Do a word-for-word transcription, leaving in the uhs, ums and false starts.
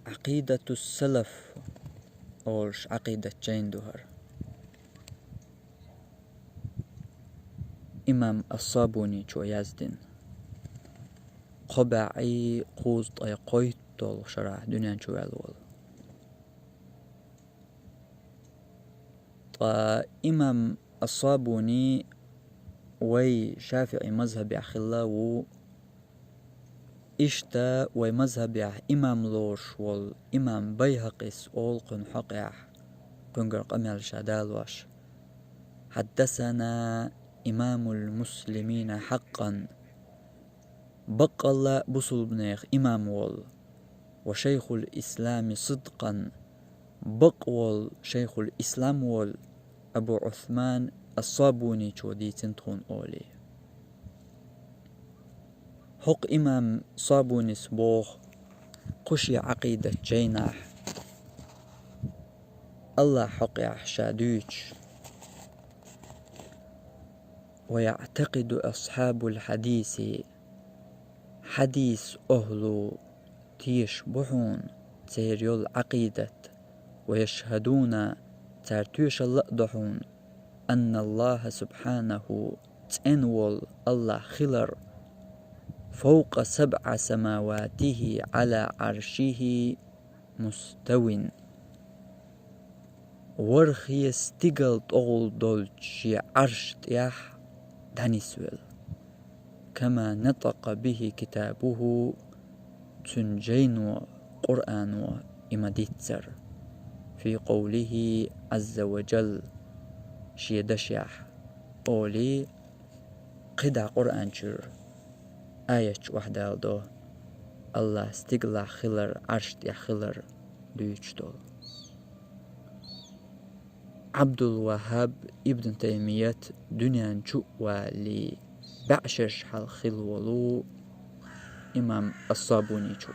Ӏакъидатус-салаф олуш Ӏакъидат жайна ду хӀара. Имам ас-Сабуничо яздина. Кхо бӀе кхузткъе кхойтталгӀа шарахь дуьнен чу ваьлла волу. Ткъа имам ас-Сабуни вай шафиӀи мазхӀабехь хилла ву. Иштта вай мазхӀабехь имам лоруш волу имам Байхьакъис олу кхуьнан хьокъехь, кхуьнгара къамел ша далош: «Хьаддасана имамул муслимина хьакъкъан». Баккъалла бусулбанех имам волу, ва шайхул ислами сидкъан, бакъ волу шайхул ислам волу Абу Ӏусман ас-Сабуничо дийцина тхуна олий. ХӀокху имам Сабунис боху кху шен Ӏакъидат жайнахь, Аллахь хьокъехь ша дуьйцуш: «Ва яӀтакъиду асхьабул хьадиси», хьадис охӀлу теша бу хьуна церан йолу Ӏакъидат, «ва яшхӀадуна», цара тоьшалла а до хьуна, «анналлахӀа субхьанаху», цӀена волу Аллахь хилар, «фавкъа сабъа самаватихӀи Ӏала ӀаршихӀи муставин», ворхӀе стигал тӀехула долчу шен Ӏарш тӀехь дӀанисвелла. «Кама натакъа бихӀи китабухӀу», цуьнан жайно, Къуръано и ма-дийццара, «фи къовлихӀи Ӏазза ва жалла», шен дашехь, олий, кхидӀа Къуръан чуьра аят чу охьадалдо, Аллахь стигалахь хилар, Ӏарш тӀехь хилар дуьйцуш долу. Ӏабдул-ВаххӀаб ибн Таймият дуьнен чу а валале, бӀе шераш хьалха хилла волу имам ас-Сабуничо.